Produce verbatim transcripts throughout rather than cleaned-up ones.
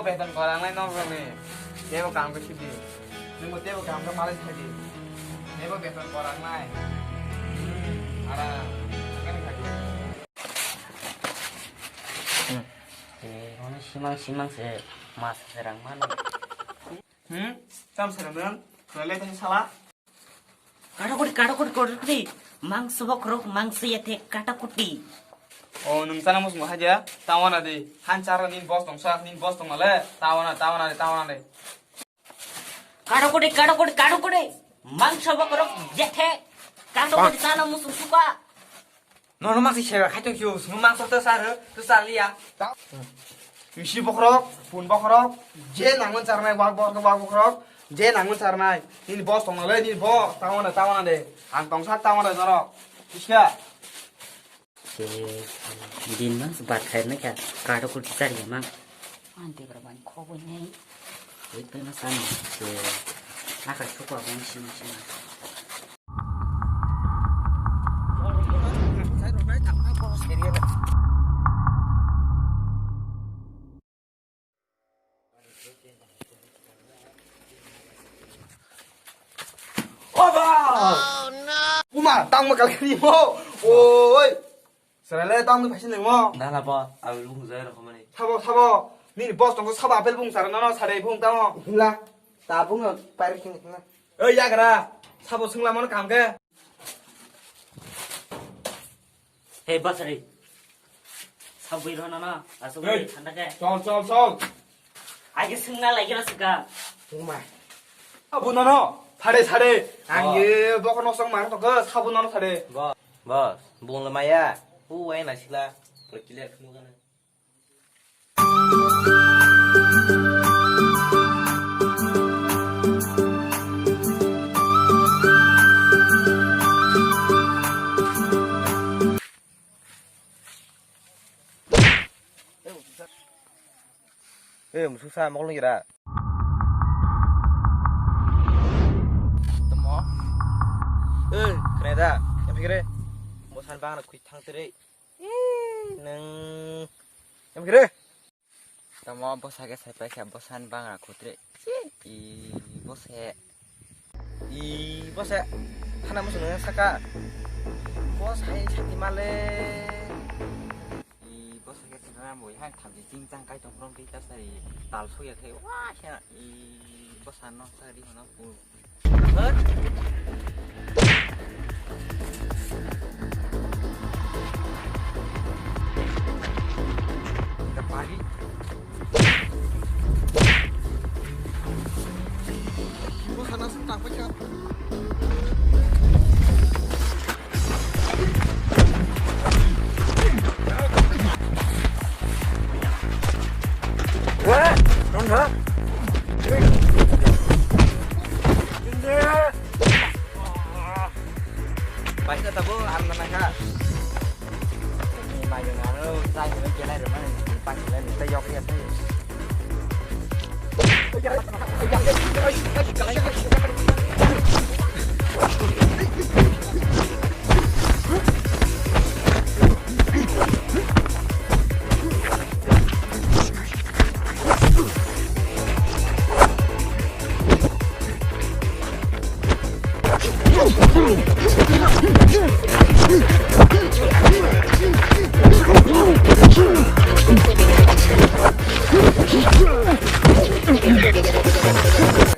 Beton korangnai nok rokni. Tebo kam khe sidi. Nungbo tebo kam khe malai sadi. Tebo beton korangnai. Ara, kani khaji. Hmm. Eh, ono simang simang se mas serang mano. Hmm? Tam serang dan. Kale tadi salah. Katakuti, katakuti, katakuti. Mangso bokhorok, mangso yathe, katakuti. O, nwng chana muchungo haja, tawana de. Han charo nini boss tongsa, nini boss tongmale, tawana, tawana de, tawana de. Katakuti, katakuti, katakuti. Mangso bokhorok, yathe, katakuti chana muchung suka. Nono mangsi seba khai tong sio, sungno mangso to sar, to sar liya. Misi bokhorok, pun bokhorok, je nangon charnai wak bok-, wak bokhorok, je nangon charnai. Nini boss tongna le, nini boss, tangona, tangona de. Ang tongsa tangona jorok. Biska. Se din mang bat khai na kya, karo kurti chari mang. Ante bro ban khobo nei. Oi pe ma san se. Nakar chukwa bang sima sima. Oba! Uma, tang ma kalkani mo. Oi. Sara le tang ma phasin mo. Dala ba, alu bung jai rokmani. Sabo, sabo. Nini boss tong sabo apel bung sara no, no, sare bung tamo. Himla. Ta bung no pair king himla. Oi, yagra. Sabo sungla mono kam ke. Hey, basari. Sabui rona na, asuk Hey, thanda ke. Chol, chol, chol. Age sungna lagi na suka. Umai. Abu nono, sade, sade. Ang Oh. ye boko nosong mar to ke, sabu nono sade. Boss, boss, bung le maya. U wai na sila. Pura clear khnu kana. Eh, mususa mokol ngira. Tamo. Eh, kena da. Yang pikir. Bosan bang nak kuit thang tere. Ih, neng. Yang kira. Tamo bwsa khe sai paikha bwsani bangra khutre. I bwsa. I bwsa. Thana muchung nang saka. Bwsa hai sati male. I bwsa khe thana bui hai thamchi ching chang kai tong phrong tei ta sai tal sugya khe. Wa khe i bwsa no sari hono pu. Paisa tabo arna nangkha. Ni mayung aro chai ni kelai rwmani paisa le ni tei yok ya tei.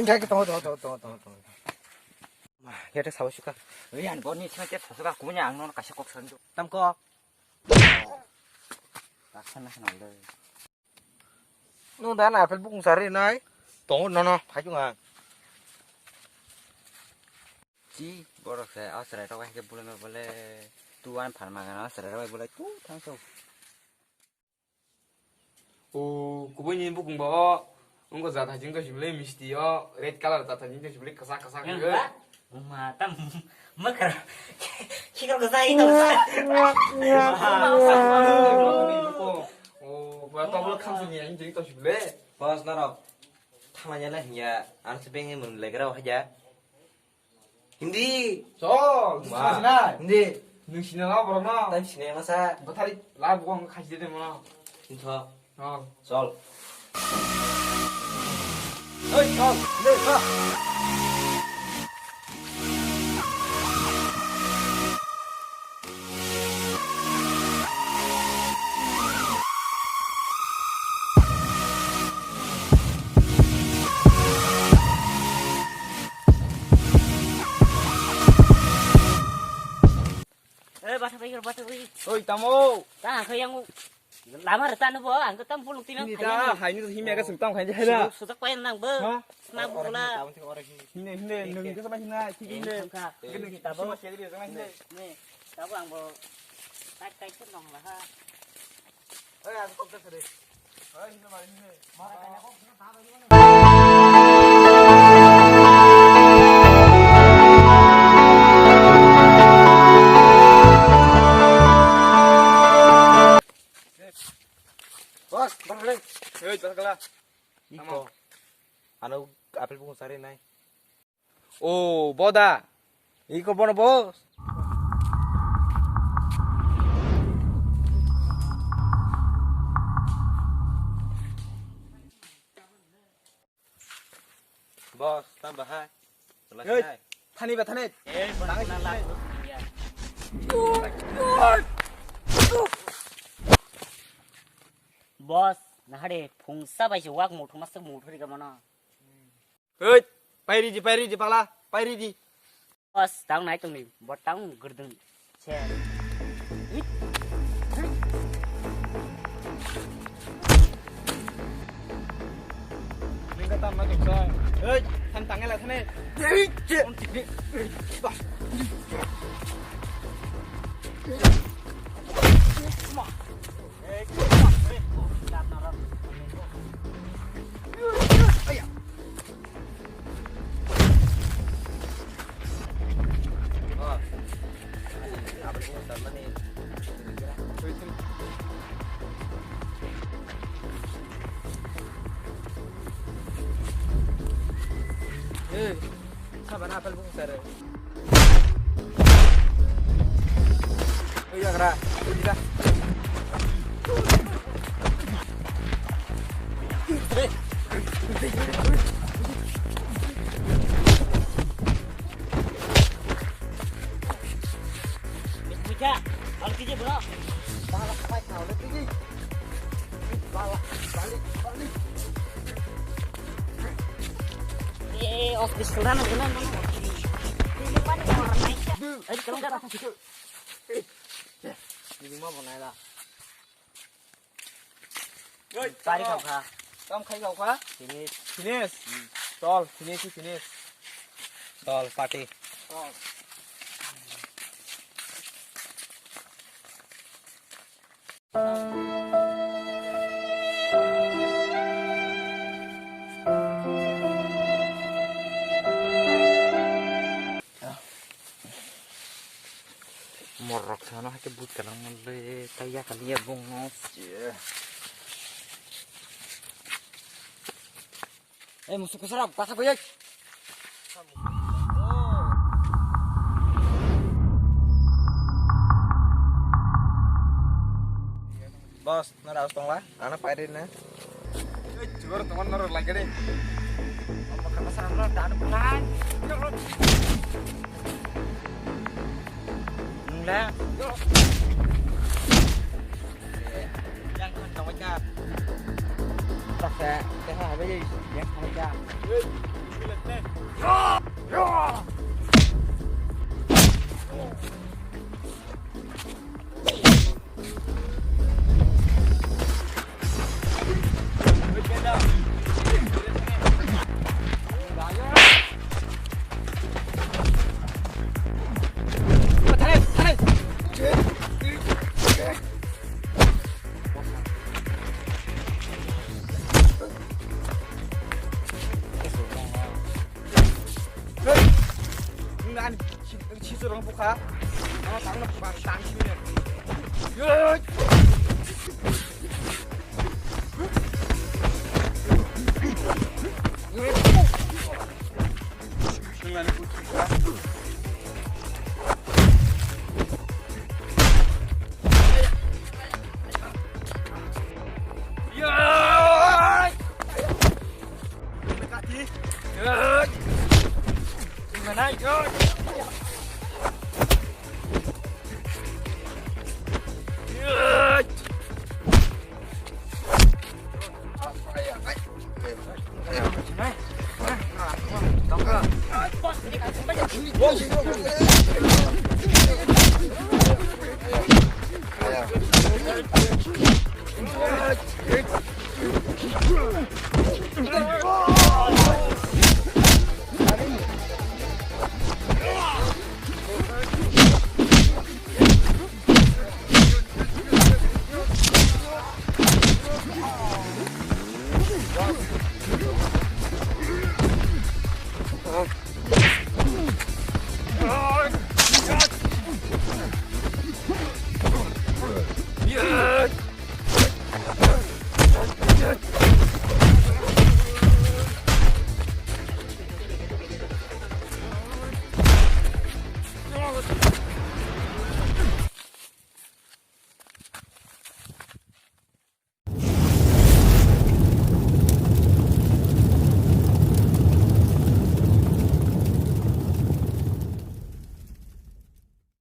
Enggak, tunggu, tunggu, tunggu, tunggu, tunggu, tunggu. Wah, ya udah, sawo suka. Rian, bor ni sini kita suka kunya, ang non kasih kok sanju. Tam kok. Taksan na nol deh. Nung dan apel bukung sari nai. Tongo nono, phai chung ang. Chi, borok se, asrai rok hai ke bule me bole. Tu an phan ma gana, asrai rok bole, tu thang so. O, kubui ni bukung ba o. Ungko jatha jing to sibile misti o, red color jatha jing to sibile kasa kasa Yang khe. Ba? Uma tam makar. Chikar kasa ito. O, ba to bolo khamsa ni ang jing to sibile. Boss norok. Thangna ya na hiya, ang se beng mun legra haja. Hindi. Chol, Wah. Sina. Hindi. Nung sina la borok no. Tam sina masa. Bathari la buang khaji de mono. Into. Oh. Chol. Eh, bata bai, bata bai. Oi, tamo. Ta, ang kaya yang lama reta no bo, ang tam puluk tinang. Ini ta, hai ni himi aga sung tam khai hai da. Sujak pai nang bo. Ha? Sna bo la. Hine, hine, nung ke sama hina, ki hine. Hine, tabo. Hine, tabo ang bo. Tai, tai, tu nong lah ha. Boss, bang le. Hei, bang kala. Iko. Ano apple bung sari nai. O, boda. Iko bono, boss. Boss, tam bahai. Jelas. Hei, hai. Thani ba thani. Eh, boss, na la. Boss, nahare phungsa bai se wak muthung masuk muthuri ka mana. Hei, pairi di, pairi di, pala, pairi di. Bos, tang nai tongni, bo tang gerdeng. Se. Nengka tam na tongsa. Hei, than tangela thane. Hei, je. On tikni. Bah. Ma. Eh, sabar apel bung sare. Oi, agra. Oi, da. Mika, balik aja, bro. Balik, balik, balik, balik. Balik, balik, balik. Eh, os di sekolah nang guna nang. Di depan orang naik. Ayo, kalau nggak apa gitu. Ini mah mau naik lah. Tari kau kha. Kam khai kau kha. Finish. Finish. Tol, finish, finish. Tol, party. Tol. Morok sana hake but kalang mole, taya kali ya bung. Eh, musuh kusarap, kasa gue. Bos, nara aus tongla, ana pairi na. Eh, jor tongon nara lagi deh. Apa kata sana dan bulan. Nungla. Yang kan tong ka. Tak sa, teh ha bai, yang tong ka.